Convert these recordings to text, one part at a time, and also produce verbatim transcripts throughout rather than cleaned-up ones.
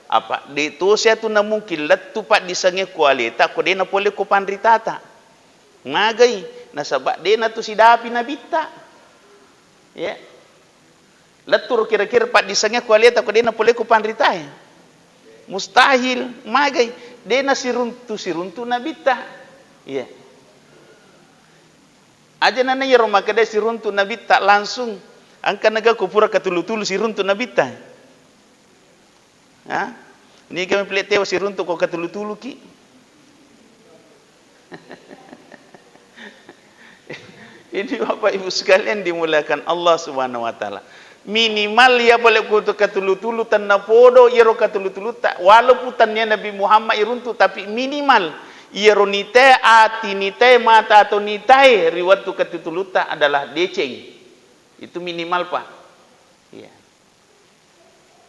Apa de' tosi atu namungkin lettu paddisengngé ko aléta ko dé' napolé ko panritata. Magai, nasaba dé' natu sidapi nabitta. Iya. Letturo kira-kira paddisengngé ko aléta ko dé' napolé ko panritaé. Mustahil, magai. Dé' nasiruntu-siruntu nabitta. Iya. Aja nana iyaro makkeda siruntu nabitta langsung. Engka naga ko pura katulu-tulu siruntu nabitta. Ha? Niga mepile tewa siruntu ko katulu-tuluki? Ini Bapak Ibu sekalian dimuliakan Allah Subhanahu wa Ta'ala. Minimal iya pale kutu katulu-tulu tennapodo iyaro katulu-tulutta, walaupun tania Nabi Muhammad iruntu, tapi minimal iyaro nitae ati, nitae mata atau nitae ri wettu katutulutta adalah deceng. Itu minimal, Pak. Iya.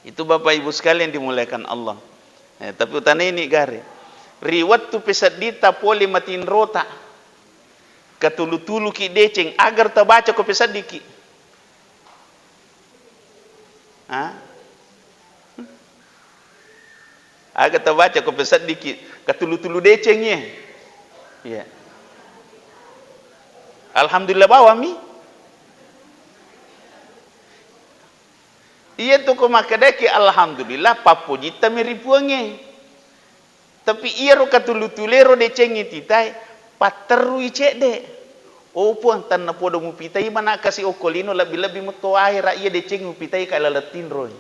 Itu Bapak Ibu sekalian dimuliakan Allah. Eh, tapi utanaini gare. Ri wettu peseddita pole matinrota. Katulu-tuluki deceng, agar tabaca ko peseddiki. Ha? Aga tabaca ko peseddiki, katulu-tulu deceng, iya. Iya. Alhamdulillah bawammi. Iya tu ko makkedaki alhamdulillah, pappojittami ri Puangnge. Tapi iyaro katulu-tulero decengnge titae, patterrui cedde. Oh Puang, tennapodo mupitai mana kasi okko lino, lebbi-lebbi metto ahera iya deceng mupitai ka laleng tinroi.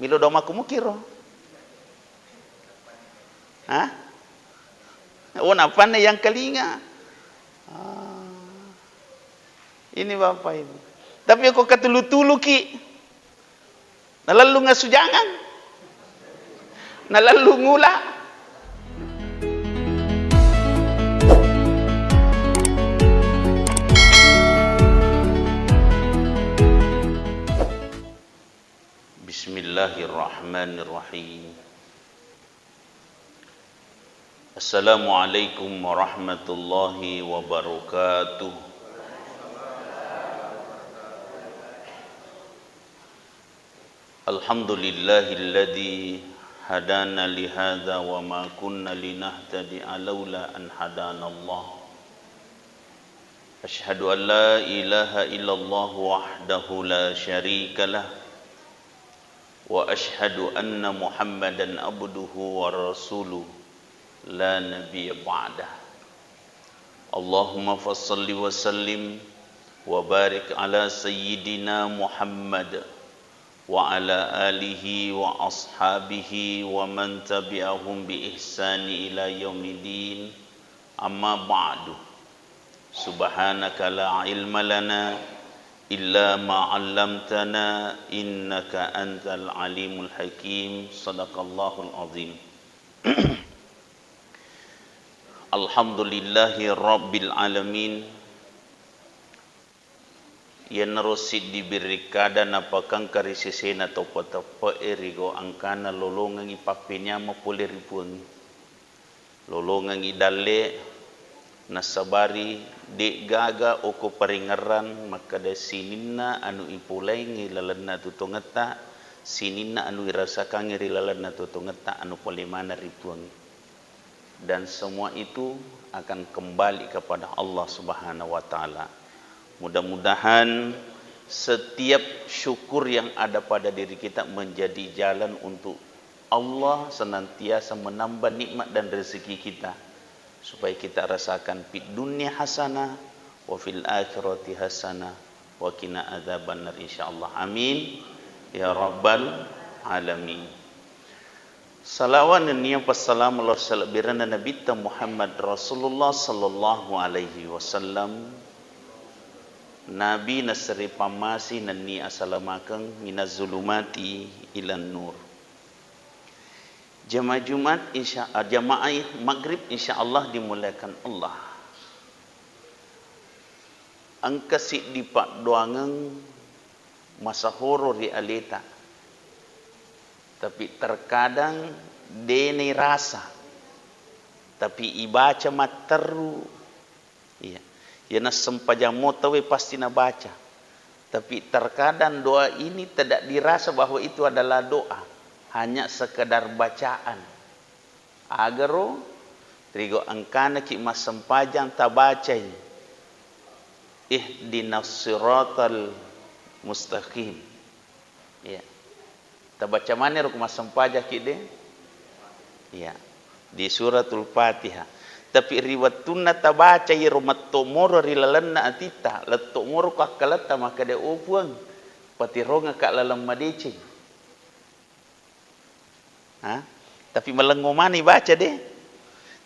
Milo domaku mukiro. Hah? Oh, napanna yang kalinga. Ah. Ini Bapak Ibu. Tapi ko katulu-tuluki, nalellung asujangeng, nalellung ula. Bismillahirrahmanirrahim. Assalamualaikum warahmatullahi wabarakatuh. Alhamdulillahilladzi hadana lihadza wa ma kunna linahtadi'a laula an hadanallah. Asyhadu an la ilaha illallah wahdahu la syarikalah. Wa asyhadu anna Muhammadan abduhu wa rasuluh la nabiyya ba'dah. Allahumma fassalli wa sallim wa barik ala sayyidina Muhammad wa ala alihi wa ashabihi wa man tabi'ahum bi ihsani ila yaumiddin. Amma ba'du. Subhanaka la ilma lana illa ma 'allamtana innaka antal alimul hakim. Sadaqallahul azim. Alhamdulillahi rabbil alamin. Iyanaro siddi birrikkada napakangka ri sesena tau pateppe'e ri gau angkana lolongengngi pappeniama pole ri Puangnge. Lolongengngi dalle, nassabari de'gaga okko paringerrang makkeda sininna anu ipolaingngi lalenna tutongetta, sininna anu irasakangngi ri lalenna tutongetta anu pole maneng ri Puangnge. Dan semua itu akan kembali kepada Allah Subhanahu wa Ta'ala. Mudah-mudahan setiap syukur yang ada pada diri kita menjadi jalan untuk Allah senantiasa menambah nikmat dan rezeki kita, supaya kita rasakan fid dunya hasanah wa fil akhirati hasanah wa qina adzabannar, insyaallah. Amin ya rabbal alamin. Salawat nennia passalama lao salebbirenna Nabitta Muhammad Rasulullah sallallahu alaihi wasallam, Nabi nassere pammase nennia asalamakeng minaz zulumati ilan nur. Jamaah Jumat, insya, ah, jamaah maghrib, insya Allah dimuliakan Allah. Engka siddi paddoangeng masahoro ri aleta, tapi terkadang de nairasa, tapi ibaca matteru. Iya. Iya nassempajang mo tauwe pasti nabaca. Tapi terkadang doa ini tidak dirasa bahwa itu adalah doa. Hanya sekedar bacaan. Agaro, rigo engkanaki massempajang tabacai, "Ihdinas siratal mustaqim." Iya. Tabaca maneng ro ko massempajangki de? Iya. Di Suratul Fatihah. Tapi ri wettunna tabaca iyaro metto moro ri lalenna atitta, letto moro ko akkaletta makkeda, "Oh Puang, patirongekka laleng madeceng." Ha? Tapi malengngo maneng baca de.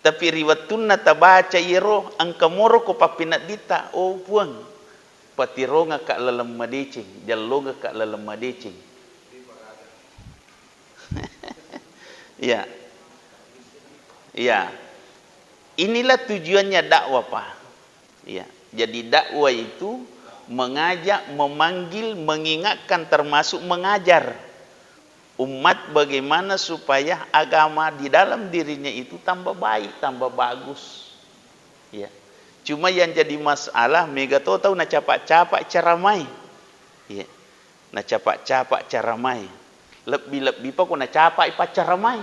Tapi ri wettunna tabaca iyaro, engka moro ko pappineddita, "Oh Puang, patirongekka laleng madeceng, jallongekka laleng madeceng." Iya. Iya. Inilah tujuannya dakwah, Pak. Iya. Jadi dakwah itu mengajak, memanggil, mengingatkan, termasuk mengajar umat bagaimana supaya agama di dalam dirinya itu tambah baik, tambah bagus. Iya. Cuma yang jadi masalah, mega to tau nacapa-capa ceramai. Iya. Nacapa-capa ceramai. Lebbi-lebbi pa ko nacapai pacceramai.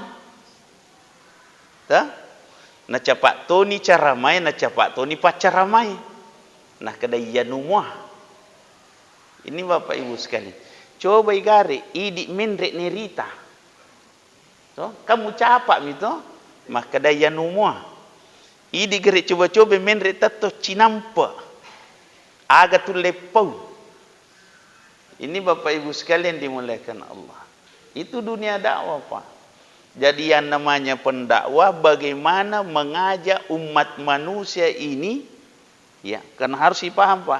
Ta? Nacapa toni ceramai, nacapa toni pacceramai. Nakkeda, "Iyanu mua." Ini Bapak Ibu sekalian. Cobai gare, idi menre nerita. To, kamu capa mi to? Makkeda, "Iyanu mua." Idi gare coba-coba menre tetto cinampe. Aga tu leppau. Ini Bapak Ibu sekalian dimuliakan Allah. Itu dunia dakwah, Pak. Jadi yang namanya pendakwah bagaimana mengajak umat manusia ini, ya, karena harus dipaham, Pak.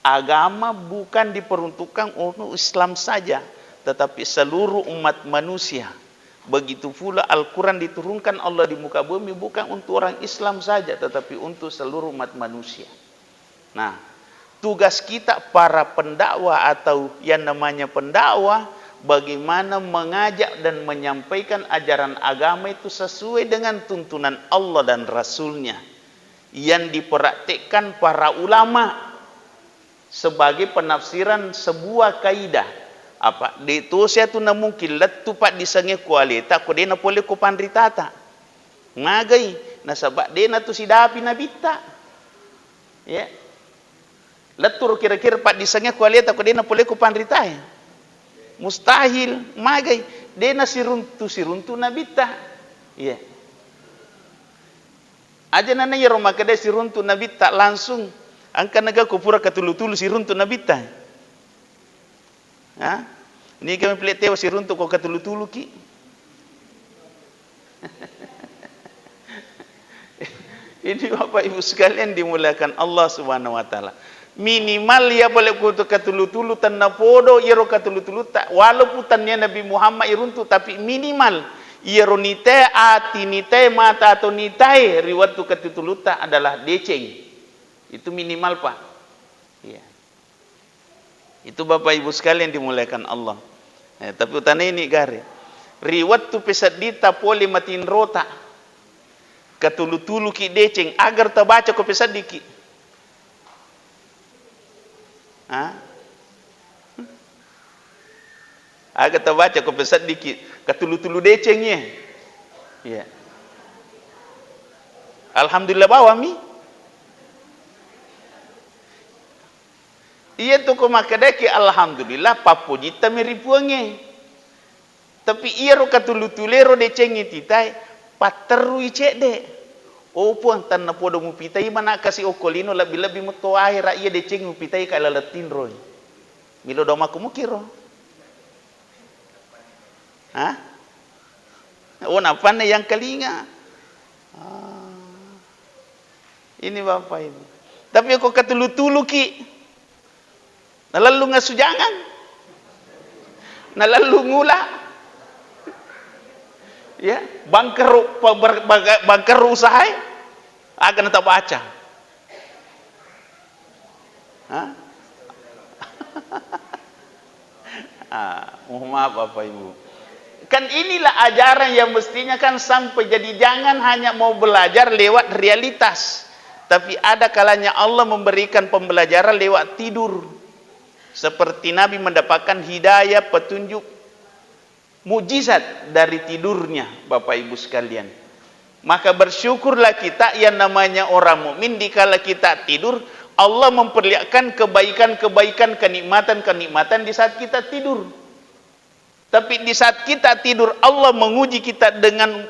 Agama bukan diperuntukkan untuk Islam saja, tetapi seluruh umat manusia. Begitu pula Al-Quran diturunkan Allah di muka bumi bukan untuk orang Islam saja, tetapi untuk seluruh umat manusia. Nah, tugas kita para pendakwah atau yang namanya pendakwah, bagaimana mengajak dan menyampaikan ajaran agama itu sesuai dengan tuntunan Allah dan Rasul-Nya yang dipraktekkan para ulama sebagai penafsiran sebuah kaidah. Apa? De tosi atu namungkin lettu paddisengngé ko aléta ko dé napolé ko panritata. Magai, nasaba dé natu sidapi nabitta. Ya. Letturo kira-kira paddisengngé ko aléta ko dé napolé ko panritaé. Mustahil, magai. Dé nasiruntu-siruntu nabitta. Iya. Aja nana iyaro makkeda siruntu nabitta langsung. Engka naga ko pura katulu-tulu siruntu nabitta. Ha? Niga mapile tewa siruntu ko katulu-tuluki? Ini Bapak Ibu sekalian dimuliakan Allah Subhanahu wa Ta'ala. Minimal ya boleh kutu katulu-tulu tennapodo iyaro katulu-tulu ta, walaupun tania Nabi Muhammad iruntu, tapi minimal iyaro nitae ati, nitae mata atau nitae ri wettu katulu-tulu ta adalah deceng. Itu minimal, Pak. Iya. Itu Bapak Ibu sekalian dimuliakan Allah. Eh, tapi utaneni gare. Ri wettu peseddita pole matinrota. Katulu-tuluki deceng, agar tabaca ko peseddiki. Ha? Aga tabaca ko peseddiki, katulu-tulu deceng ye. Iya. Alhamdulillah bawami. Iya tu ko makkedaki alhamdulillah, pappojitta mi ri Puangnge. Tapi iyaro katulu-tulero decengnge titae, patterrui cedde. Oh Puang, tennapodo mupitai mana kasi okko lino, lebbi-lebbi metto ahera iya deceng mupitai ka laleng tinroi. Milo domakku mukiro. Hah? Oh, nappanna yang kelinga. Ah. Ini Bapak Ibu. Tapi ko katulu-tuluki, nalellung asujangan, nalellung ula, ya, bangkrut, pa-, bar-, baga-, bangkrut usahae, aga natabaca. Hah? Ah, mohon maaf Bapak Ibu. Kan inilah ajaran yang mestinya kan sampai. Jadi jangan hanya mau belajar lewat realitas. Tapi ada kalanya Allah memberikan pembelajaran lewat tidur. Seperti Nabi mendapatkan hidayah, petunjuk Mujizat dari tidurnya, Bapak Ibu sekalian. Maka bersyukurlah kita yang namanya orang mukmin, dikala kita tidur, Allah memperlihatkan kebaikan-kebaikan, kenikmatan-kenikmatan di saat kita tidur. Tapi di saat kita tidur, Allah menguji kita dengan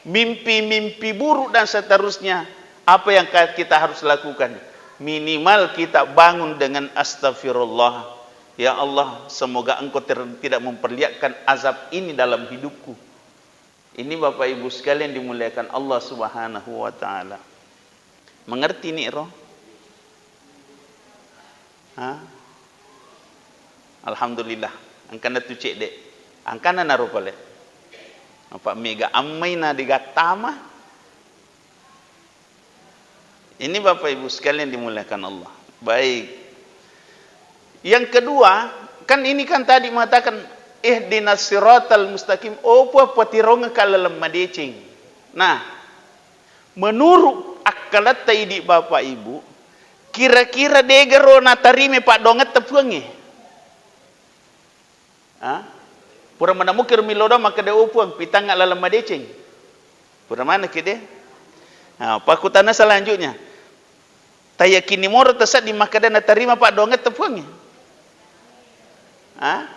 mimpi-mimpi buruk dan seterusnya. Apa yang ka-, kita harus lakukan? Minimal kita bangun dengan astagfirullah. Ya Allah, semoga Engkau ter-, tidak memperlihatkan azab ini dalam hidupku. Ini, Bapak Ibu sekalian, dimuliakan Allah Subhanahu wa Ta'ala. Mengerti ni ro? Ha? Alhamdulillah. Engkana tu cedde. Engkana naro pale. Apa mega ammai na digattama? Ini, Bapak Ibu sekalian, dimuliakan Allah. Baik. Yang kedua, kan ini kan tadi mengatakan, "Ihdinas siratal mustaqim." Oh, Puang, patirongengka laleng madeceng. Nah, menurut akkalatta idi, Bapak Ibu, kira-kira degaro natarima paddoangetta Puangnge? Ha? Pura manamukki ro millau doang makkeda, "Oh Puang, pitangnga laleng madeceng." Pura manekki de? Ha, pakkutana selanjutnya. Tayakinni moro tasedding makkeda natarima paddoangetta Puangnge? Ha?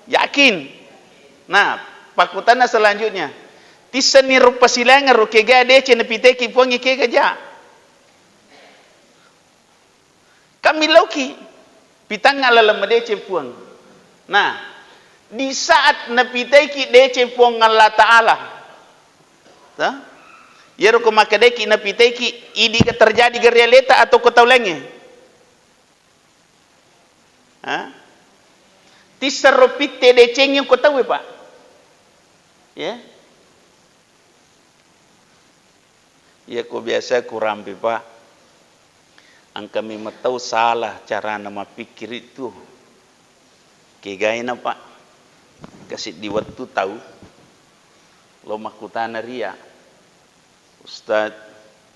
Yakin? Nah, pakkutana selanjutnya. Tissenni ro pasilaingeng ro kega deceng napitaiki Puangnge, kega ja? Kan millauki, pitangnga laleng madeceng Puang. Nah, di saat napitaiki deceng Puang Allah Ta'ala, ta? Iyaro ko makkedaiki napitaiki, idiga terjadi ga ri aleta atau ko tau laingnge? Ha? Tissero pitte decengnge ko tauwe, Pak? Ya? Iya ko biasa kurampe, Pak. Engka memeng tau salah carana mappikkiri tu. Kegaina, Pak. Engka siddi wettu tau lo makkutana ria, "Ustaz,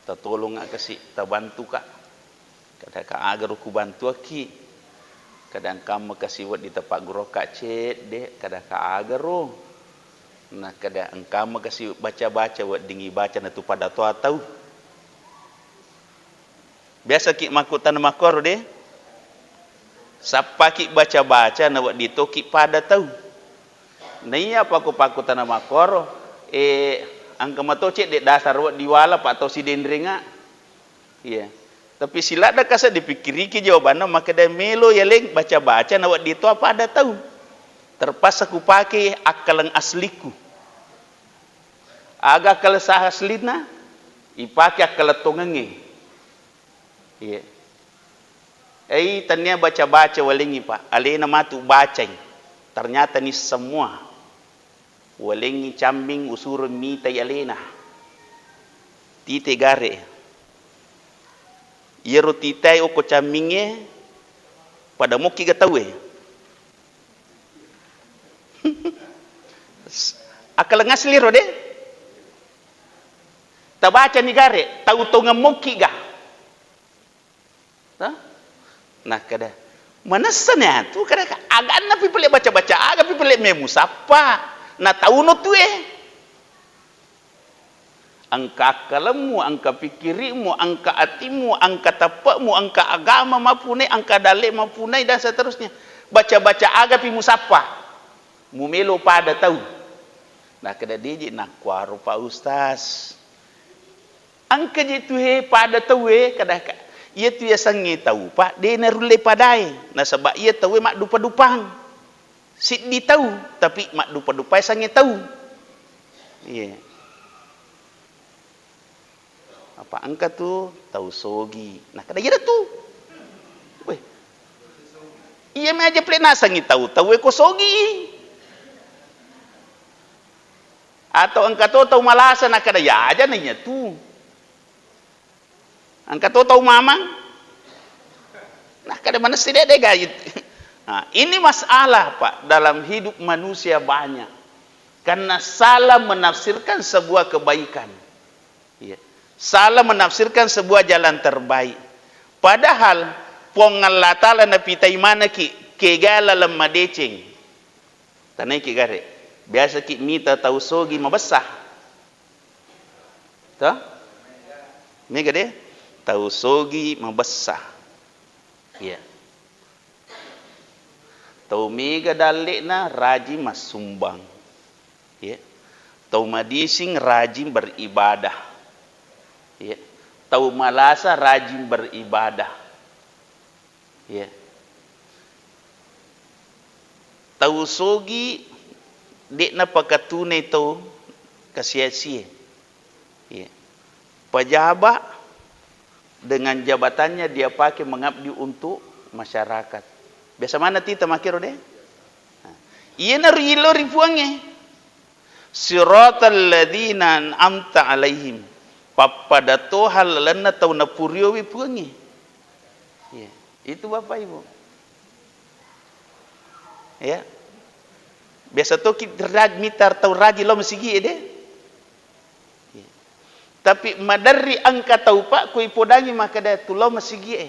tatolongnga kasi, tabantuka." Kadaka, "Agaro kubantuakki?" Kada, "Engkamma kasi wedding tapaggurukka cedde." Kadaka, "Agaro." Nakkeda, "Engkamma kasi baca-baca wedding ibaca natu pada toa tau." Biasaki makkutana makkoro de? Sappaki baca-baca na wedding toki pada tau. Naiya pakku-pakkutana makkoro, eh, engka mato cedde dasar wedding wala pa tau sidenrenga. Iya. Tapi siladda kasa dipikkiriki jawabanna makkeda melo yaleng baca-baca na wedding toa pada tau. Terpaksa kupake akkaleng asliku. Aga akkaleng sah aslinna? Ipake akkaleng tongengnge. Iya. Ei, tania baca-baca walengngi, Pak. Alena matu bacai. Ternyata ni semua. Walengngi cambing usuro mitai alena. Tite gare. Iyaro titae okko cambingnge pada mokki ga tauwe. Akkaleng asli ro de. Tabacani gare, tau tongeng mokki ga. Tah? Nakkeda, "Manessani atu," kada ka, "Aganna pi pale baca-baca, aga pi pale memusappa, na tauno tue." Engka akkalemmu, engka pikkiri'mu, engka atimmu, engka teppe'mu, engka agama mapunai, engka dalle mapunai, dan seterusnya. Baca-baca aga pi musappa, mumelo pada tau. Nakkeda, "Deje nakkuaro, Pak Ustaz." Engka je tu he pada tauwe, kada ka-, iya tu yasengnge tau, Pak, de narulle padae. Nasaba iya tauwe maddupa-dupang. Siddi tau, tapi maddupa-dupa yasengnge tau. Iya. Apa engka tu tau sogi. Nah, kada iyana tu. Weh. Iya mi aja pale nasengngi tau, tauwe ko sogi. Atau engka to tau malasa, nakkeda, "Ya aja na iya tu." Engka to tau mamang, nakkeda, "Manessai de, de gait." Nah, ini masalah, Pak, dalam hidup manusia banyak. Karena salah menafsirkan sebuah kebaikan. Iya. Salah menafsirkan sebuah jalan terbaik. Padahal Puang Allah Ta'ala napitai manekki, kega laleng madeceng. Tanaiki gare. Biasaki mita tau sogi mabessa. Toh? Mega de? Tau sogi mabessa. Iya. Tau mega dalle'na rajin massumbang. Iya. Tau madising rajin beribadah. Iya. Tau malasa rajin beribadah. Iya. Tau sogi de'na pakatunai tau kasiasie. Iya. Pejabat dengan jabatannya dia pakai mengabdi untuk masyarakat. Biasa mana tita makkero de? Nah, iyanaro ilo ri Puangnge. Siratal ladzina an'amta 'alaihim. Pappada toha lalenna tau napuriowi Puangnge. Iya. Itu Bapak Ibu. Ya. Biasa toki raj-, mita tau rajin lao masigi e de. Ya. Tapi maderri engka tau, Pak, ko ipodangi makkeda tu lao masigi e.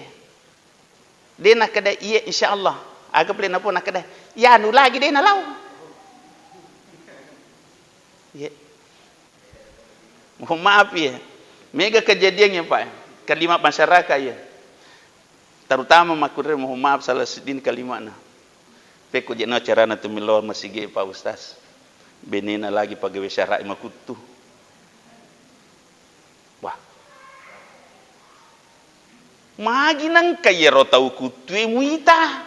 De nakkeda, "Iya, insya Allah." Aga pale napo nakkeda, "Yanu lagi de nalao." Ya. Mohon maaf ya. Mega kejadian ya, Pak. Kalimat masyarakat ya. Terutama makkunrai, mohon maaf, salah sedding kalimana. Pekko je na carana tu millau masigi, Pak Ustaz. Benena lagi pagawe syara' makuttu. Wah. Magi nengka iyaro tau kuttue muita.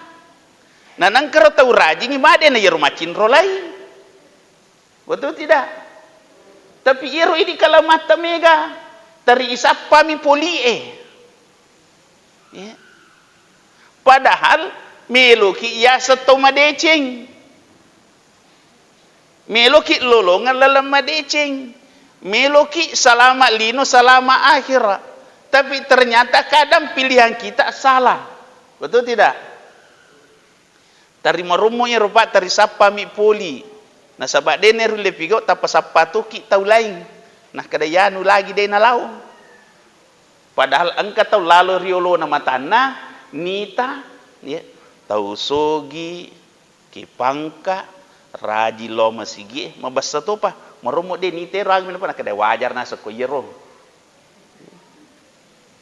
Na nengkaro tau rajingi made na iyaro macinro lai. Betul tidak? Tapi iyaro idi kalamatta mega, teri isappami polie. Ya. Padahal meloki yaseng tau madeceng. Meloki lolongeng laleng madeceng. Meloki salama lino, salama akhirat. Tapi ternyata kadang pilihan kita salah. Betul tidak? Tarimarommo iyaro, Pak, tarisappami poli. Nasaba de na rulle pigau, tappa sappa toki tau laing. Nakkeda yanu lagi de nalao. Padahal engka tau lalo ri olona matanna, nita, ya, tau sogi, ki pangka, rajin lao masigi e, mabessa topa. Marommo de nita ero aga minapa, nakkeda wajar naseng ko iyaro.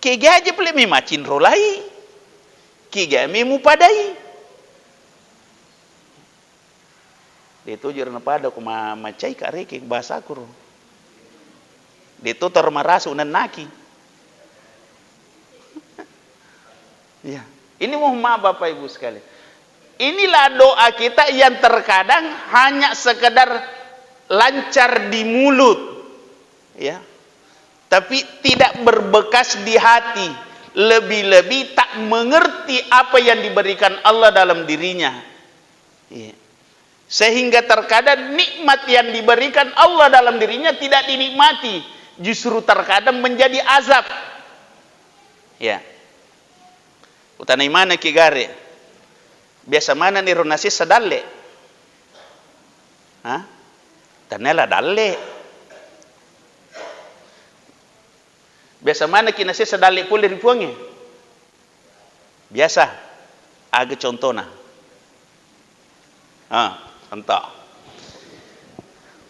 Kega aja pale mi macinro lai. Kega mi mupadai. De tojo ro napada ko ma-, macai ka reke bahasaku ro. De to taro marasu nennaki. Ya. Ini mohon maaf Bapak Ibu sekalian. Inilah doa kita yang terkadang hanya sekedar lancar di mulut. Ya. Tapi tidak berbekas di hati, lebih-lebih tak mengerti apa yang diberikan Allah dalam dirinya. Iya. Sehingga terkadang nikmat yang diberikan Allah dalam dirinya tidak dinikmati, justru terkadang menjadi azab. Ya. Utanai maneng ki gare. Biasa maneng iro nasessa dalle. Ha? Tennala dalle. Biasa maneng ki nasessa dalle pole ri Puangnge. Biasa. Aga contona? Ah, contoh.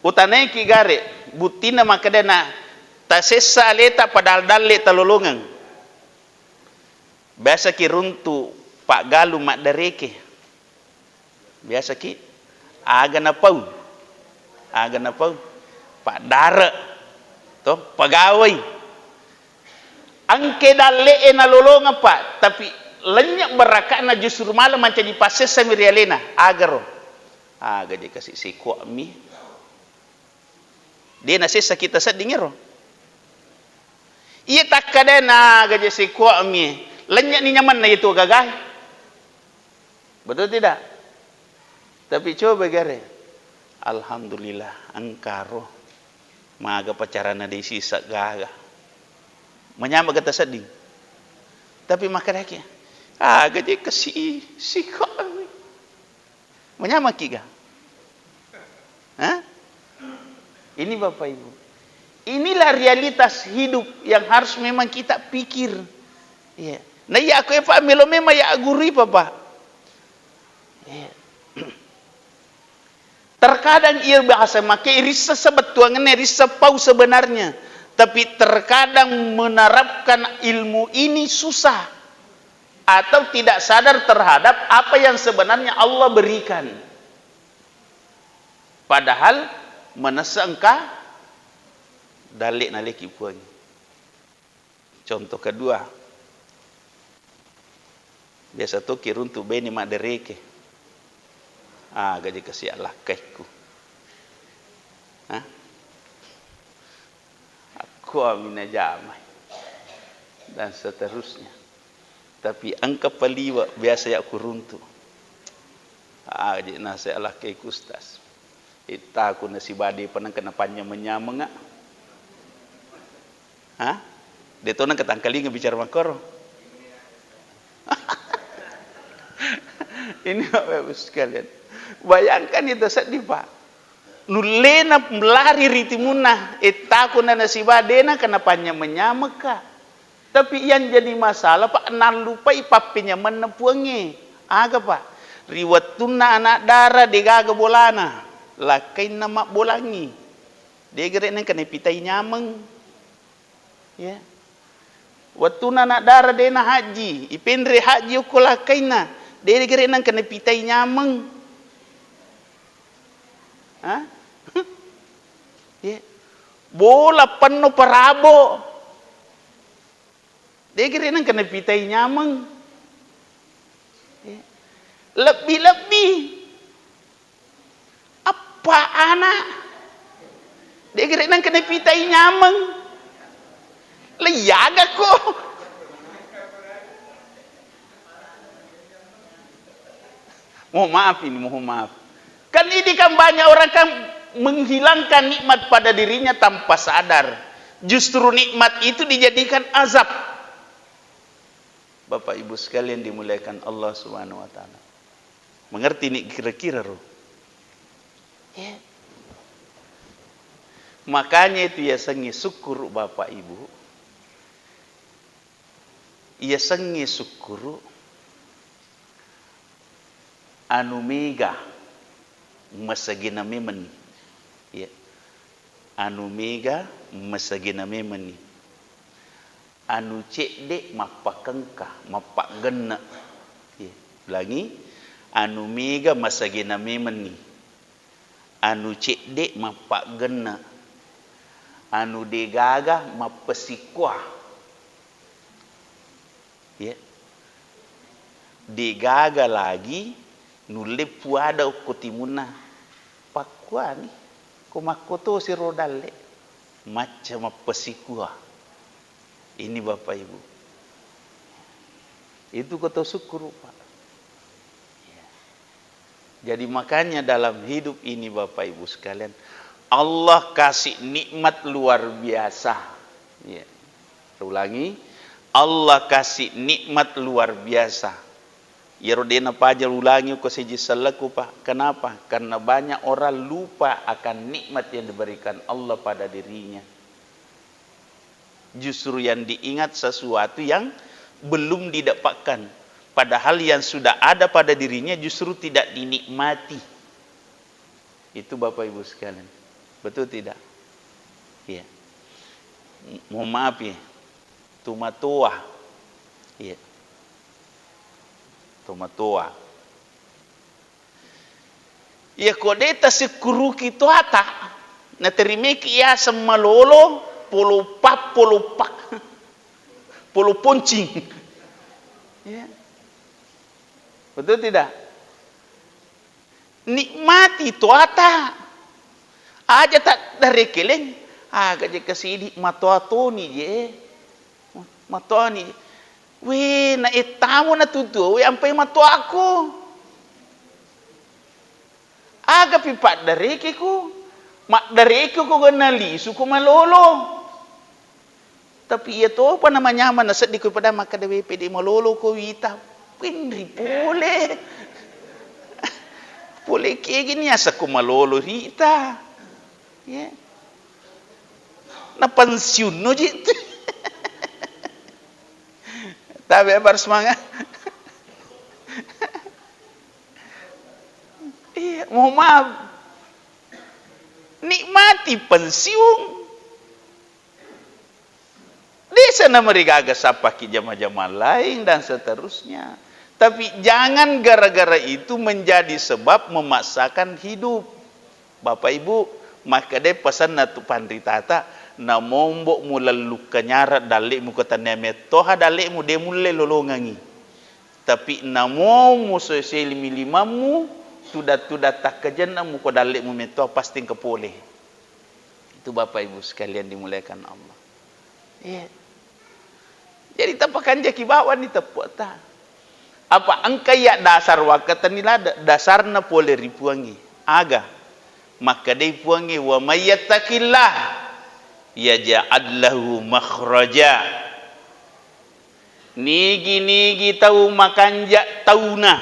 Utanai ki gare, buttinna makkedana tasessa aleta padahal dalle talolongeng. Biasa ki runtu paggalung maddareke. Biasa ki, aga napau, aga napau, paddare, to, pegawai. Engke dalle'e nalolongeng, Pak, tapi lennye baraka'na justru malah mancaji passessami ri alena. Agaro. Aga je kasi sikua'mi. De nasessa kita sedding ero. Iya takkadena gaje sikua'mi, lennye'ni nyamanna itu gagae. Betul tidak? Tapi coba gare. Alhamdulillah, engkaro. Maga pacarana de sisa gaga. Manyama gata sedding. Tapi makkedaki, ah, gaje kasi sikua'mi. Manyamaki ga? Hah? Ini Bapak Ibu. Inilah realitas hidup yang harus memang kita pikir. Iya. Nah, iya aku Eva melo memang ya guru Bapak. Iya. Terkadang ia bahasa make rissa sebettuangenna rissa pau sebenarnya, tapi terkadang menerapkan ilmu ini susah atau tidak sadar terhadap apa yang sebenarnya Allah berikan. Padahal manessa engka dalle naleki Puang. Contoh kedua, biasa to kiruntu bene maddereke. Aga je kasi allakkaikku. Hah? Akkuami najamai. Dan seterusnya. Tapi engka paliwa biasa ya kuruntu. Aje nase alakkaiku, Ustaz. Ittaku nasibade panengka napanyameng-nyamenga. Hah? De to nengka tangkalinga bicara makkoro. Ini Bapak Ibu sekalian. Bayangkan itu sedih, Pak. Nullena lari ri timunna, ettaku na nasiba dena kena panyameng-nyamekka. Tapi yang jadi masalah, Pak, nallupai pappenyamenna Puangnge. Aga, Pak? Ri wettunna anak dara degaga bolana, lakkainna mabbolangi. Degere nengka napitai nyameng. Ya. Wettunna anak dara dena haji, ipenre haji okko lakkainna, degere nengka napitai nyameng. Hah? Ya. Bola penno parabo. Degere nengka napitai nyameng. Ya. Lebbi-lebbi. Eppa ana. Degere nengka napitai nyameng. Leiyagakko. Mohon maaf ini, mohon maaf. Kan ini kan banyak orang kan menghilangkan nikmat pada dirinya tanpa sadar. Justru nikmat itu dijadikan azab. Bapak Ibu sekalian dimuliakan Allah Subhanahu wa Ta'ala. Mengerti ni kira-kira ro? Ya. Makanya itu yasengnge syukur, Bapak Ibu. Yasengnge syukur anu mega masagena memenni. Ya. Anu mega masagena memenni. Anu cedde mappakengka, mappaggenne. Ye, ulangi, anu mega masagena memenni. Anu cedde mappaggenne. Anu degaga mappesikkoa. Ye. Degaga lagi nulle puada okko timunna. Pakkuani, ko makkotosi ro dalle, macca mappesikua. Ini Bapak Ibu. Itu koto syukur, Pak. Ya. Jadi makanya dalam hidup ini Bapak Ibu sekalian, Allah kasih nikmat luar biasa. Ya. Ulangi, Allah kasih nikmat luar biasa. Iyaro de napaja ulangi ko seji selleku, Pak. Kenapa? Karena banyak orang lupa akan nikmat yang diberikan Allah pada dirinya. Justru yang diingat sesuatu yang belum didapatkan. Padahal yang sudah ada pada dirinya justru tidak dinikmati. Itu Bapak Ibu sekalian. Betul tidak? Iya. M-, mohon maaf ya. Tomatoa. Iya. Tomatoa. Iya, ko de tasukkuruki toata, naterimeki yaseng malolo, polo pa-, polo pa-, polo poncing. Iya. Betul tidak? Nikmati toata. Aja taddarekeleng, aga je kasidi matoa toni je. Matoani. We, na ettamu na tutu, we, ampai matoako. Aga pi paddarekeku, maddarekeku gonna lisuko malolo. Tapi iya topa na manyameng na seddiko pada makkeda, "We, pede malolo ko wita." Penri pole. Pole kegini asakko malolo rita. Ya. Na pensiunno ji. Tapi harus semangat. Iya, mohon maaf. pensiun. Desa namarigaga sappaki jama-jama lain dan seterusnya. Tapi jangan gara-gara itu menjadi sebab memaksakan hidup. Bapak Ibu, makkedai pasenna tu panritata, namombo mulellukka nyara dalle'mu ko tannia mettoha dalle'mu de mulle lolongangi. Tapi namo museseli limammu, tuda-tuda takkajenna muko dalle'mu mettoha pasti engka pole. Itu Bapak Ibu sekalian dimuliakan Allah. Iya. Jadi tapakanjaki bawang ni teppe'ta. Apa engka iya dasar wakkatenni lada, dasarna pole ri Puangnge. Aga? Makkedai Puangnge, "Wa may yattaqillah yaj'al lahu makhraja." Nigi-nigi tau makanja tauna,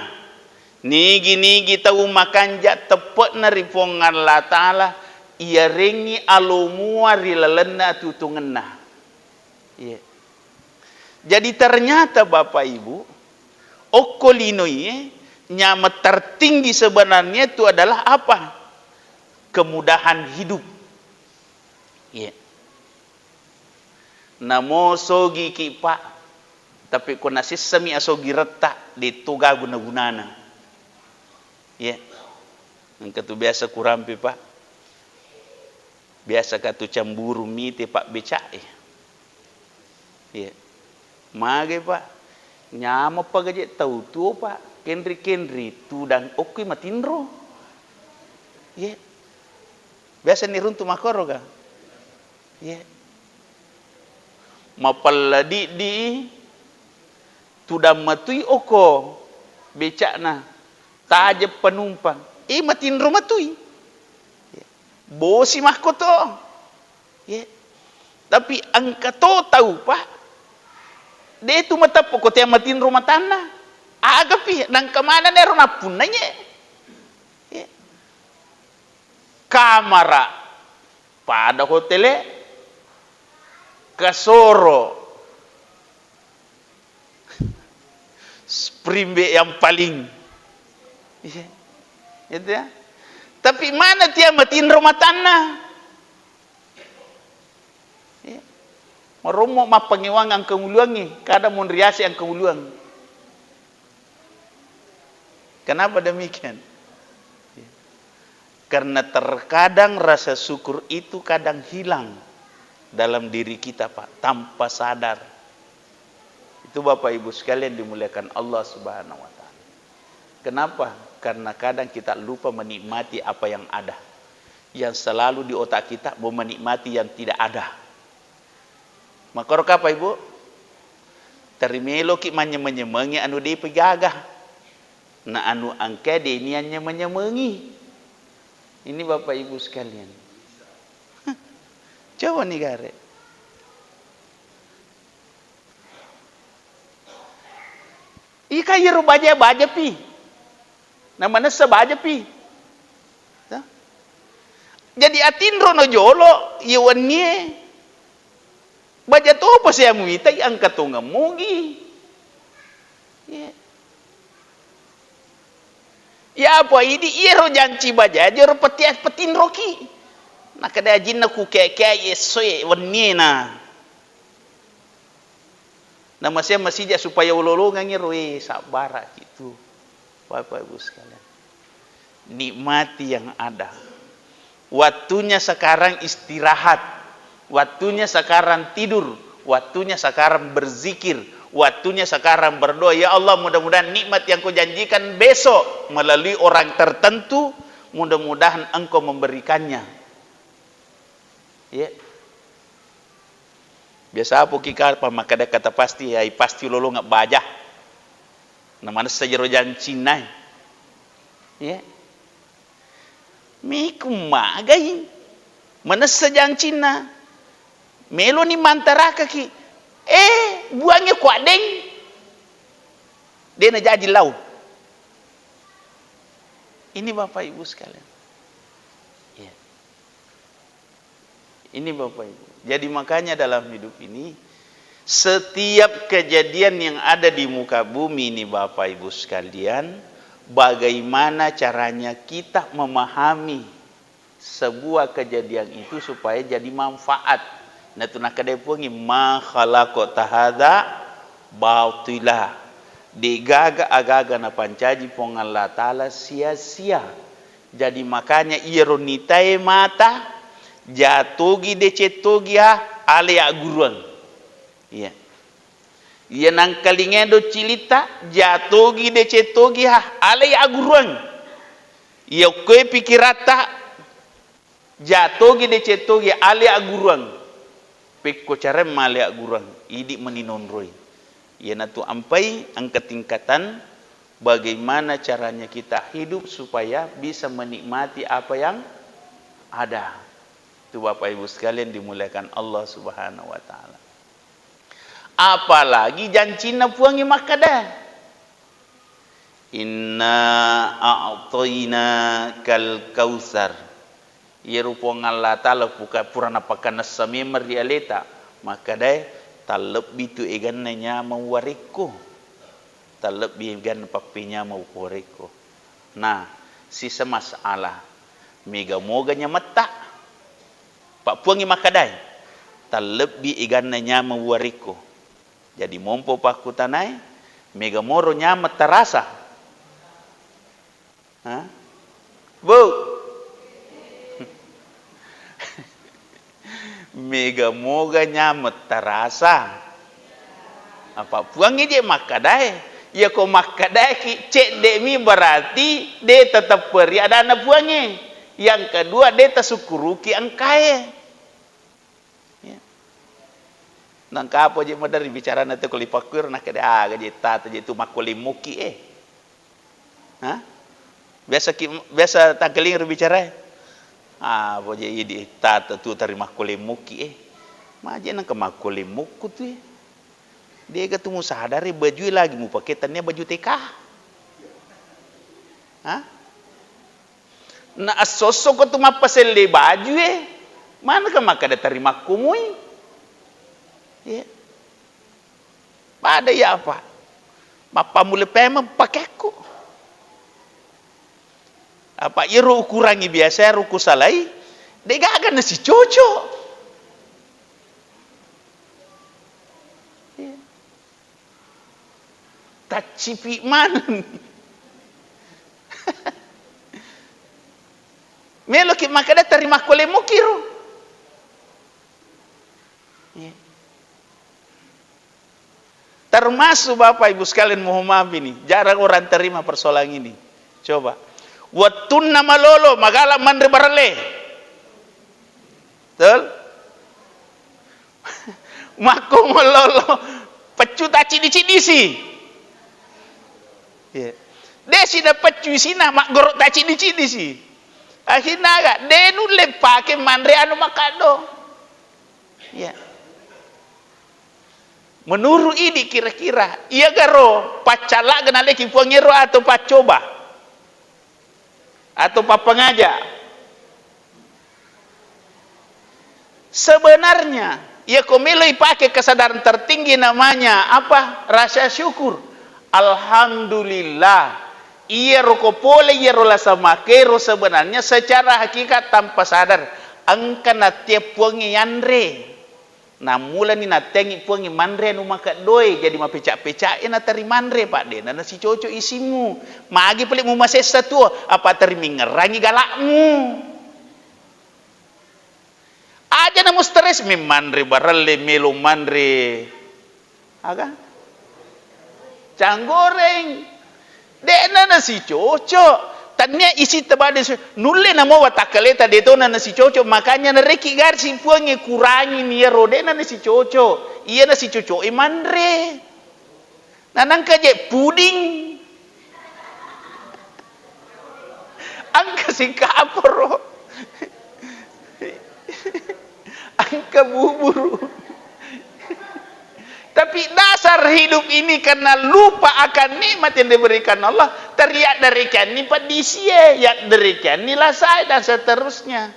nigi-nigi tau makanja teppe'na ri Puang Allah Ta'ala, iyarengngi alo mua ri lalenna atutungenna. Iya. Jadi ternyata Bapak Ibu, okko linoe, nyameng tertinggi sebenarnya itu adalah apa? Kemudahan hidup. Iya. Namo sogiki, Pak, tapi ko nasessami asogiretta, de to ga guna-gunana. Iya. Engka tu biasa kurampe, Pak. Biasa ka tu cemburu mite pabbeca'e. Iya. Magai, Pak. Nyameng pa gaje tau tuo, Pak. Kenri-kenri tudang okkoi matinro. Iya. Biasa ni runtu makkoro ga? Iya. Mapella diddi tudang matui oko beca'na. Tajeng penumpang. Eh, matinro matui. Bosi makkoto. Ye. Tapi engka to tau, Pak. De tu mateppo ko tea matinro matanna. Agapi, nangka maneng ero nappunnai, ye. Ye. Kamara pada hotele, kasoro, spring bed yang paling. Iya. Gitu ya. Tapi mana tea matinro matanna? Iya. Marommo mappangewang angka uluangngi, kada monriasi angka uluang. Kenapa demikian? Karena terkadang rasa syukur itu kadang hilang dalam diri kita, Pak, tanpa sadar. Itu, Bapak Ibu sekalian dimuliakan Allah Subhanahu wa Ta'ala. Kenapa? Karena kadang kita lupa menikmati apa yang ada. Yang selalu di otak kita mau menikmati yang tidak ada. Makkoro kapa, Ibu? Tarimeloki manyameng-nyamengi anu depa gaga. Na anu engka deni anyameng-nyamengi. Ini Bapak Ibu sekalian. Coba ni gare. Ika iyaro baja, bajapi. Na manessa bajapi. Ya. Jadi atinrono jolo, iya wennie. Baja topa saya muitai angka tongeng mugi. Ya. Ya apa idi iyaro janci baja, joro petia-, petinroki. Nakada ajinna ku keke essoe wennie na. Namaseang masija supaya ulolongangngi ro, eh, sabbaraki tu, Bapak Ibu sekalian. Nikmati yang ada. Waktunya sekarang istirahat. Waktunya sekarang tidur. Waktunya sekarang berzikir. Waktunya sekarang berdoa. Ya Allah, mudah-mudahan nikmat yang Kau janjikan besok melalui orang tertentu, mudah-mudahan Engkau memberikannya. Iya. Biasa apoki ka pammakkeda kata pasti, ai pasti ulolongeng baja. Na manessa jero jancinna. Iya. Miku magai. Manessa jancinna. Meloni mantarakaki. Eh, buangnge kuaddeng. De najaji lau. Ini Bapak Ibu sekalian. Iya. Ini Bapak Ibu. Jadi makanya dalam hidup ini, setiap kejadian yang ada di muka bumi ini Bapak Ibu sekalian, bagaimana caranya kita memahami sebuah kejadian itu supaya jadi manfaat. Natu nakkeda Puangnge, "Ma khalaqta hadza batila." De'gaga agaga napancaji Puang Allah Ta'ala sia-sia. Jadi makanya iyaro nitae mata, jatogi deceng togi ha, ale agguruang. Iya. Iya nangkalingae do cilitta, jatogi deceng togi ha, ale agguruang. Iya okkoe pikiratta, jatogi deceng togi ale agguruang. Pekko careng male agguruang, idi mani nonroi. Iyanatu ampai engka tingkatan bagaimana caranya kita hidup supaya bisa menikmati apa yang ada. Itu Bapak Ibu sekalian dimuliakan Allah Subhanahu wa Ta'ala. Apalagi jancinna Puangnge makkeda, "Inna a'tainakal kautsar." Iyaro Puang Allah Ta'ala puka-, pura napakanessa memeng ri aleta, makkedae, "Tallebbi tu eganna nyameng warekko. Tallebbi eganna pappenyameng warekko." Nah, sisa masalah, mega moga nyametta. Pa Puangnge makkedae, "Tallebbi eganna nyameng warekko." Jadi mompo pakkutanae, mega moro nyameng tarasa? Ha? Bu? Mega moga nyameng tarasa? Apa Puangnge je makkedae? Iyako makkedaeki cedde'mi berarti de tatepperi adanna Puangnge. Yang kedua, de tasukkuruki engkae. Ya. Nangka apa je maderri bicarana tu ko lipakkuiro nakkeda aga je tata je tu makkulimmukki e. Ha? Biasa ki, biasa tangkalinga ro bicarae. Ah, apa je idi tata tu tari makkulimmukki e. Maje nangka makkulimmukku tu e. Dega tu musadari bajue lagi mupake tania baju T K. Ha? Na esso-esso ko tu mappaselle bajue, maneka makkeda tarimakkumui? Iya. Pada iya apa? Mappammula pemeng pakekku. Apa iyaro ukurangi biasa ro kusalai, degaga nasicoco. Iya. Taccipi maneng. Meloki makkeda tarimakkulimmukiro. Iya. Termasuk Bapak Ibu sekalian, mohon maaf ini, jarang orang terima persoalan ini. Coba. Wettunna malolo, magala manre barelle. Betul? Makko malolo, peccu tacciddi-ciddisi. Iya. Desi na peccu isina, maggoro tacciddi-ciddisi. Akhirna aga, de nulle pake manre anu makaddo. Iya. Menurut idi kira-kira, iyagaro paccallagga naleki Puang ero atau paccoba? Atau pappangaja? Sebenarnya, iya ko melo ipake kesadaran tertinggi namanya apa? Rasa syukur. Alhamdulillah. Iyaro ko pole iyaro lasa makero sebenarnya secara hakikat tanpa sadar engka nattia Puangnge yanre. Nammulani natteangngi Puangnge manre anu makeddoe, jadi mapeca-pecae nateri manre, Pak, de'na nasicoco isimmu. Magi pale mumasessa tuo, apa teri mingngerangi galakmu. Aja namu stres, memmanre barelle, melo manre. Aga? Canggoreng. De'na nasicoco. Tannia isi tebade su-, nulle namo watakkaleta de tona nasicoco. Makanya narekki garsi Puangnge kurangini iyaro, de'na nasicoco. Iya nasicoco e manre. Nanangka je puding. Engka sikaporo. Engka buburu. Tapi dasar hidup ini karena lupa akan nikmat yang diberikan Allah, teriak dari kani padisie, yak dari kani lasai, dan seterusnya.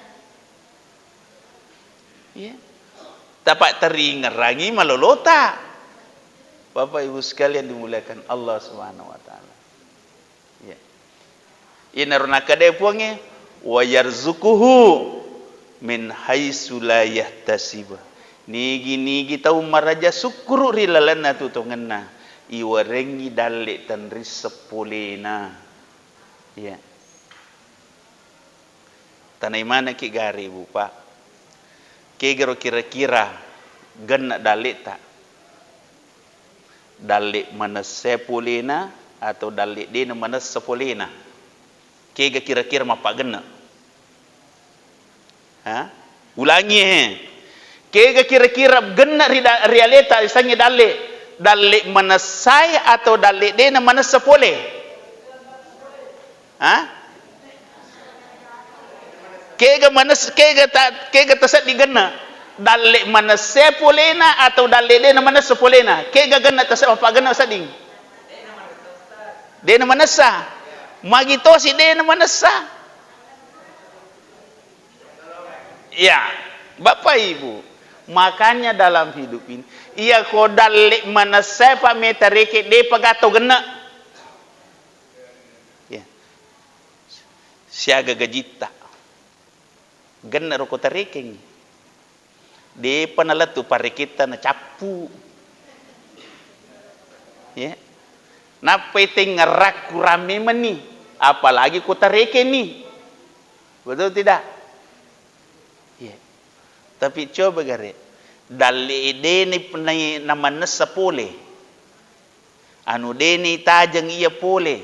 Ya. Tapa teringerangi malolota. Bapak Ibu sekalian dimuliakan Allah Subhanahu wa Ta'ala. Ya. Inaro nakkeda Puangnge, Wa yarzuquhu min haitsu la yahtasib. Nigi-nigi tau maraja sukkuru ri lalenna tutongenna, iwarengngi dalle tenrisseng polena. Iya. Tanai manekki gare, Bu, Pak. Kegaro kira-kira genne dalleta? Dalle manessa polena atau dalle dena manessa polena? Kega kira-kira mappagenne? Ha? Ulangi, he. Kega kira-kira genne ri da-, ri aleta isengnge dalle? Dalle manessai atau dalle dena manessa pole? Ha? Kega manes-, kega ta-, kega taseddi genne? Dalle manessa polena atau dalle dena manessa polena? Kega genne tase-, mappagenne sedding? Dena manessa. Magi tosi dena manessa? Ya, Bapak Ibu, makanya dalam hidup ini, iya ko dalle manessa pa meta reke depa gato genne. Ya. Siaga gajitta. Genne roko tarekengngi. Depa nalettu pareketta nacappu. Ya. Nappai tengngerakku ramme meni, apalagi ko tarekenni. Betul tidak? Iya. Tapi coba gare, dalle deni penai namanessa pole. Anu deni tajeng iya pole.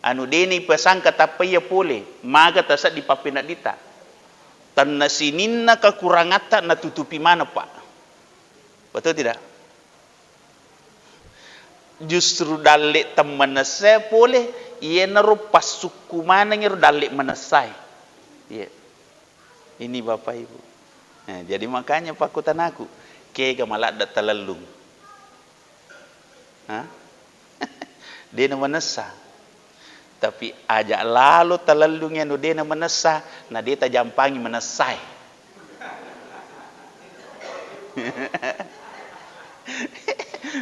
Anu deni pesangka tappa iya pole. Maga taseddi pappeneddita. Tenna sininna kekurangatta natutupi maneng, Pak. Betul tidak? Justru dalle temmanessa pole, iyanaro passukku maneng ero dalle manessai. Iya. Ini Bapak Ibu. Nah, jadi makanya pakkutanaku, kega maladde talellung? Ha? Dena manessa. Tapi aja lalo talellungi anu dena manessa, na de tajampangi manessae.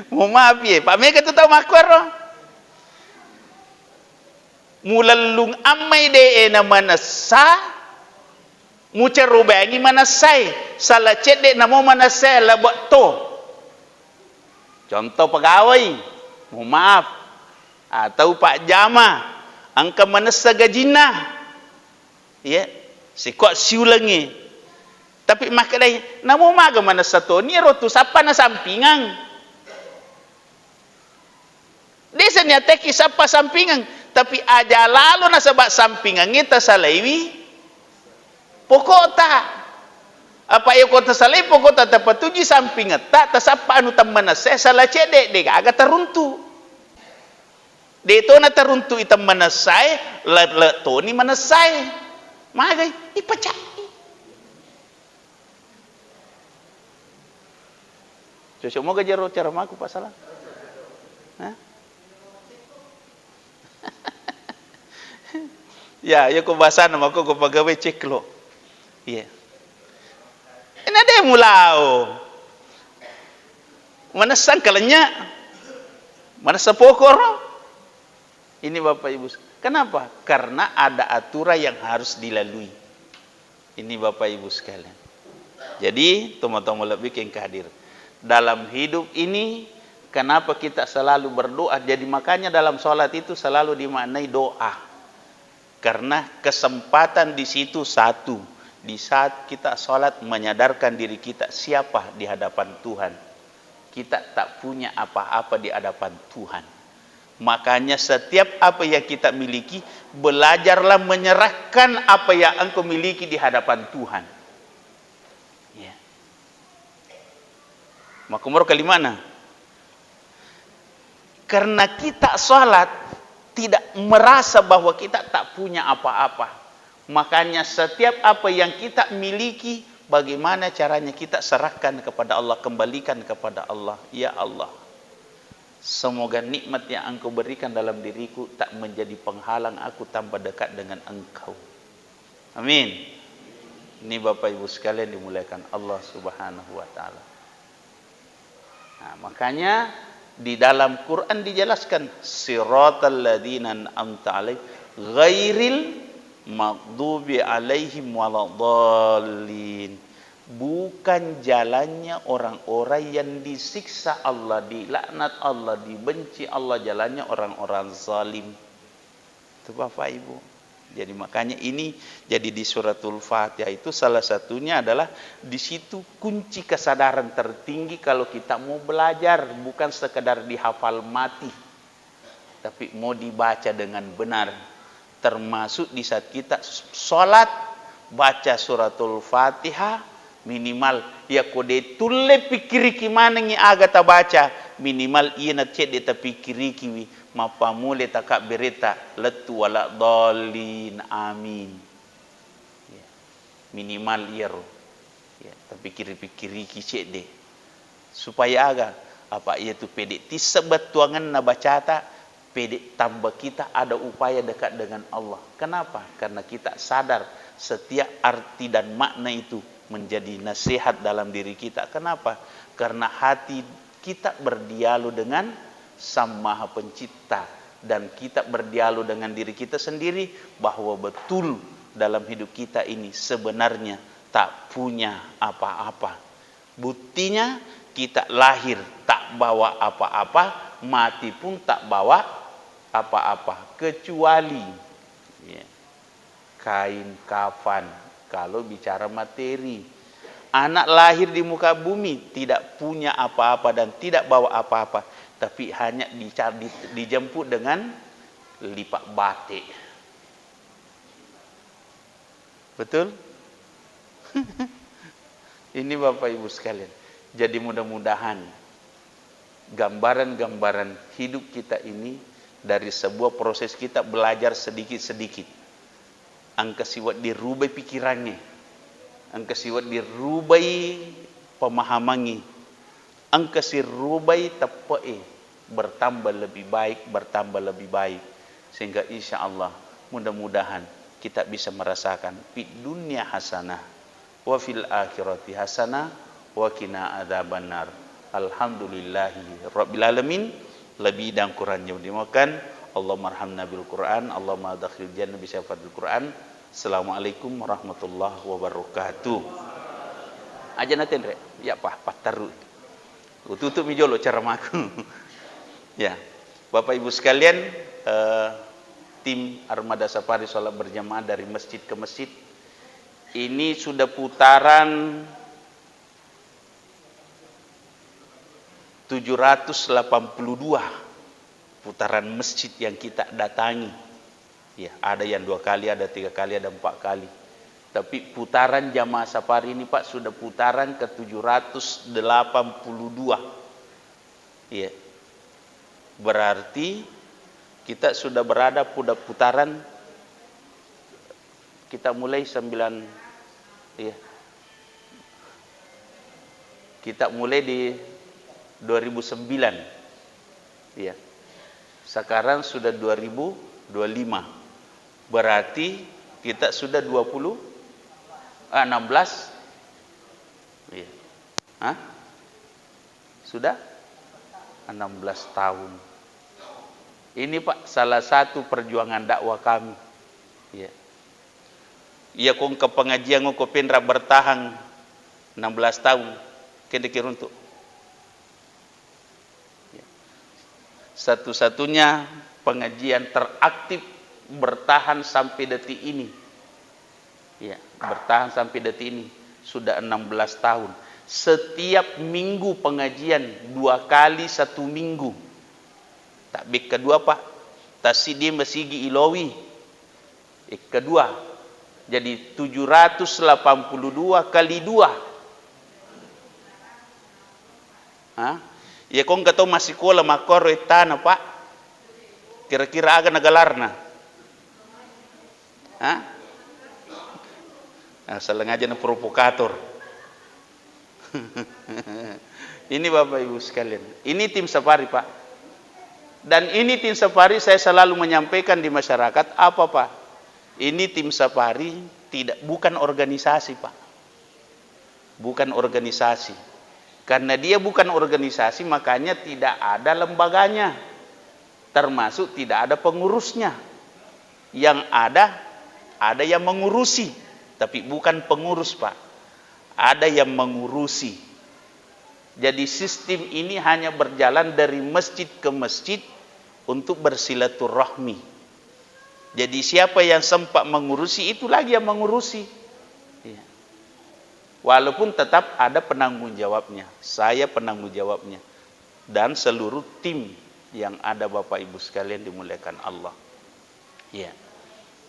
Mo maaf ye, Pak, mega tu tau makkuero. Mulellung ammai de e na manessa, mucarubengi manessae, sala cedde namo manessae lebbe to. Contoh pegawai, mohon maaf, atau Pak Jama, engka manessa gajinna. Iya, siko siulengngi. Tapi makkedai, namo maga manessa toni ero tu sappa na sampingang. Desa niateki sappa sampingeng, tapi aja lalo nasaba sampingengnge tasalaiwi pokokta. Apa iya ko tasalai pokokta, tapatuju sampingetta, tasappa anu temmanessa sala cedde, degaga taruntu. De tona taruntu i temmanessae, le, le toni manessae. Magai, ipacai. Cocok moga jero caramaku, Pak Salang? Hah? Ya, ya ko bahasana mako ko pegawai ceklo. Iya. Ini ada yang mulao. Manessa kalenya. Manessa pokoro. Ini Bapak Ibu. Kenapa? Karena ada aturan yang harus dilalui. Ini Bapak Ibu sekalian. Jadi, tomatoa lebih yang hadir. Dalam hidup ini, kenapa kita selalu berdoa? Jadi, makanya dalam sholat itu selalu dimaknai doa. Karena kesempatan di situ satu, di saat kita sholat menyadarkan diri kita siapa di hadapan Tuhan. Kita tak punya apa-apa di hadapan Tuhan. Makanya setiap apa yang kita miliki, belajarlah menyerahkan apa yang engkau miliki di hadapan Tuhan. Ya. Makkumoro kalimana. Karena kita salat tidak merasa bahwa kita tak punya apa-apa. Makanya setiap apa yang kita miliki, bagaimana caranya kita serahkan kepada Allah, kembalikan kepada Allah. Ya Allah, semoga nikmat yang Engkau berikan dalam diriku tak menjadi penghalang aku tambah dekat dengan Engkau. Amin. Ini Bapak Ibu sekalian dimuliakan Allah Subhanahu wa Ta'ala. Nah, makanya di dalam Quran dijelaskan, "Siratal ladzina an'amta 'alaihim ghairil Maghdubi alaihim waladdallin. Bukan jalannya orang-orang yang disiksa Allah, dilaknat Allah, dibenci Allah, jalannya orang-orang zalim. Itu Bapak Ibu. Jadi makanya ini, jadi di suratul Fatihah itu salah satunya adalah di situ kunci kesadaran tertinggi kalau kita mau belajar, bukan sekedar dihafal mati, tapi mau dibaca dengan benar. Termasuk di saat kita sholat, baca suratul Fatihah, minimal, yako de tulle pikkiriki manengngi aga tabaca, minimal iyana cedde tapikkirikiwi, mappammula takabbereta lettu wala dhalin, amin. Ya. Minimal iyaro. Ya, tapikkiri-pikkiriki cedde. Supaya aga? Apa iyatu pede tisseng bettuangenna bacata, pede tamba kita ada upaya dekat dengan Allah. Kenapa? Karena kita sadar setiap arti dan makna itu menjadi nasihat dalam diri kita. Kenapa? Karena hati kita berdialog dengan Sang Maha Pencipta dan kita berdialog dengan diri kita sendiri bahwa betul dalam hidup kita ini sebenarnya tak punya apa-apa. Buktinya, kita lahir tak bawa apa-apa, mati pun tak bawa apa-apa, kecuali, ya, kain kafan. Kalau bicara materi, anak lahir di muka bumi tidak punya apa-apa dan tidak bawa apa-apa, tapi hanya dica-, di-, dijemput dengan lipat batik. Betul? Ini Bapak Ibu sekalian. Jadi mudah-mudahan gambaran-gambaran hidup kita ini dari sebuah proses kita belajar sedikit-sedikit. Engka siwedding rubai pikirangnge. Engka siwedding rubai pemahamangnge. Engka sirubai teppe'e bertambah lebih baik, bertambah lebih baik. Sehingga insya Allah, mudah-mudahan kita bisa merasakan fid dunya hasanah, wa fil akhirati hasanah, wa qina adzabannar. Alhamdulillahi rabbil alamin. Lebih dan kurangnya dimaafkan. Allahumma arhamna bil Qur'an, Allahumma dakhil jannah bi syafatil Qur'an. Assalamualaikum warahmatullahi wabarakatuh. Aja natenre, ya pa, patteru. Ututup mi jolo ceramaku. Ya, Bapak Ibu sekalian, eh, tim Armada Safari sholat berjamaah dari masjid ke masjid. Ini sudah putaran tujuh ratus delapan puluh dua putaran masjid yang kita datangi. Ya, ada yang dua kali, ada tiga kali, ada empat kali. Tapi putaran jamaah safari ini, Pak, sudah putaran ke tujuh ratus delapan puluh dua. Iya. Berarti kita sudah berada pada putaran, kita mulai sembilan, iya. Kita mulai di dua ribu sembilan. Iya. Sekarang sudah dua ribu dua lima. Berarti kita sudah dua puluh, ah, enam belas. Iya. Hah? Sudah enam belas tahun. Ini, Pak, salah satu perjuangan dakwah kami. Iya. Iya, ko engka pengajian ko penra bertahan enam belas tahun, kendeki runtuk. Ya. Satu-satunya pengajian teraktif bertahan sampai detik ini. Ya, bertahan sampai detik ini sudah enam belas tahun. Setiap minggu pengajian, dua kali satu minggu. Tak bek kedua, Pak. Tasidi masigi ilowi. Eh, kedua. Jadi tujuh ratus delapan puluh dua kali dua. Hah? Iya, ko engka tau massikola makkoro ettana, Pak. Kira-kira aga na gelarna? Hah? Ah, salah ngaja na provokator. Ini Bapak Ibu sekalian. Ini tim safari, Pak. Dan ini tim safari saya selalu menyampaikan di masyarakat, apa, Pak? Ini tim safari tidak, bukan organisasi, Pak. Bukan organisasi. Karena dia bukan organisasi, makanya tidak ada lembaganya. Termasuk tidak ada pengurusnya. Yang ada Ada yang mengurusi, tapi bukan pengurus, Pak. Ada yang mengurusi. Jadi sistem ini hanya berjalan dari masjid ke masjid untuk bersilaturahmi. Jadi siapa yang sempat mengurusi, itu lagi yang mengurusi. Iya. Walaupun tetap ada penanggung jawabnya, saya penanggung jawabnya, dan seluruh tim yang ada, Bapak Ibu sekalian dimuliakan Allah. Iya.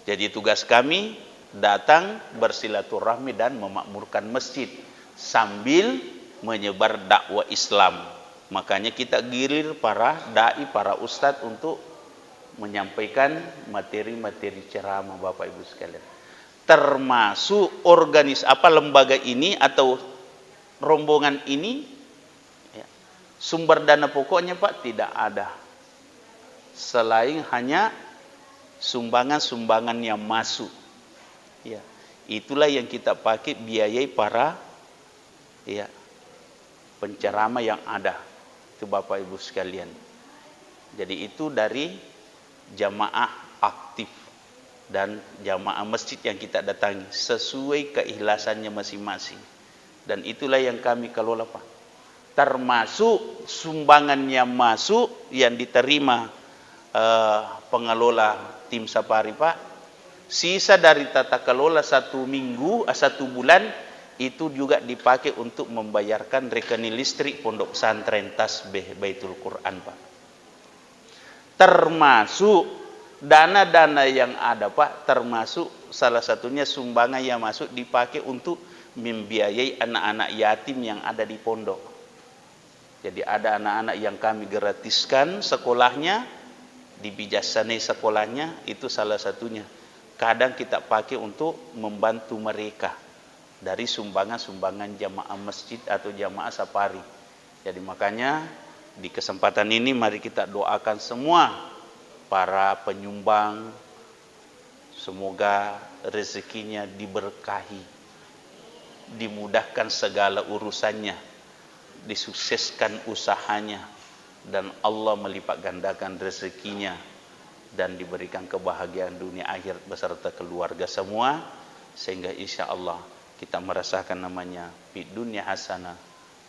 Jadi tugas kami datang bersilaturahmi dan memakmurkan masjid sambil menyebar dakwah Islam. Makanya kita gilir para dai, para ustadz untuk menyampaikan materi-materi ceramah, Bapak Ibu sekalian. Termasuk organis-, apa, lembaga ini atau rombongan ini, ya, sumber dana pokoknya, Pak, tidak ada. Selain hanya sumbangan-sumbangan yang masuk. Ya, itulah yang kita pakai biayai para, ya, penceramah yang ada. Itu, Bapak Ibu sekalian. Jadi itu dari jamaah aktif dan jamaah masjid yang kita datangi sesuai keikhlasannya masing-masing. Dan itulah yang kami kelola, Pak. Termasuk sumbangan yang masuk, yang diterima, eh, pengelola tim safari, Pak. Sisa dari tata kelola satu minggu, eh, satu bulan, itu juga dipakai untuk membayarkan rekening listrik Pondok Pesantren Tasbih Baitul Quran, Pak. Termasuk dana-dana yang ada, Pak, termasuk salah satunya sumbangan yang masuk dipakai untuk membiayai anak-anak yatim yang ada di pondok. Jadi ada anak-anak yang kami gratiskan sekolahnya, dibijaksanai sekolahnya, itu salah satunya. Kadang kita pakai untuk membantu mereka dari sumbangan-sumbangan jamaah masjid atau jamaah safari. Jadi makanya di kesempatan ini mari kita doakan semua para penyumbang, semoga rezekinya diberkahi, dimudahkan segala urusannya, disukseskan usahanya, dan Allah melipat gandakan rezekinya dan diberikan kebahagiaan dunia akhirat beserta keluarga semua, sehingga insya Allah kita merasakan namanya fid dunya hasanah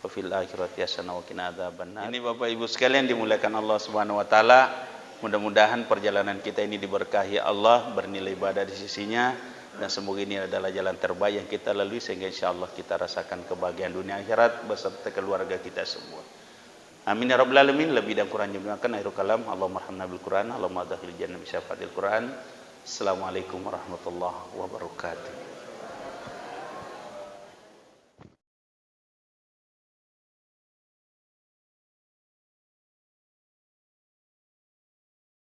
wa fil akhirati hasanah wa qina adzabannar. Ini Bapak Ibu sekalian dimuliakan Allah Subhanahu wa taala, mudah-mudahan perjalanan kita ini diberkahi Allah, bernilai ibadah di sisinya, dan semoga ini adalah jalan terbaik yang kita lalui sehingga insya Allah kita rasakan kebahagiaan dunia akhirat beserta keluarga kita semua. Amin ya rabbal alamin. Lebih dan kurangnya dimaafkan. Akhirul kalam, Allahumma arhamna bil Quran, Allahumma adkhilna jannah bi syafaatil Quran. Assalamualaikum warahmatullahi wabarakatuh.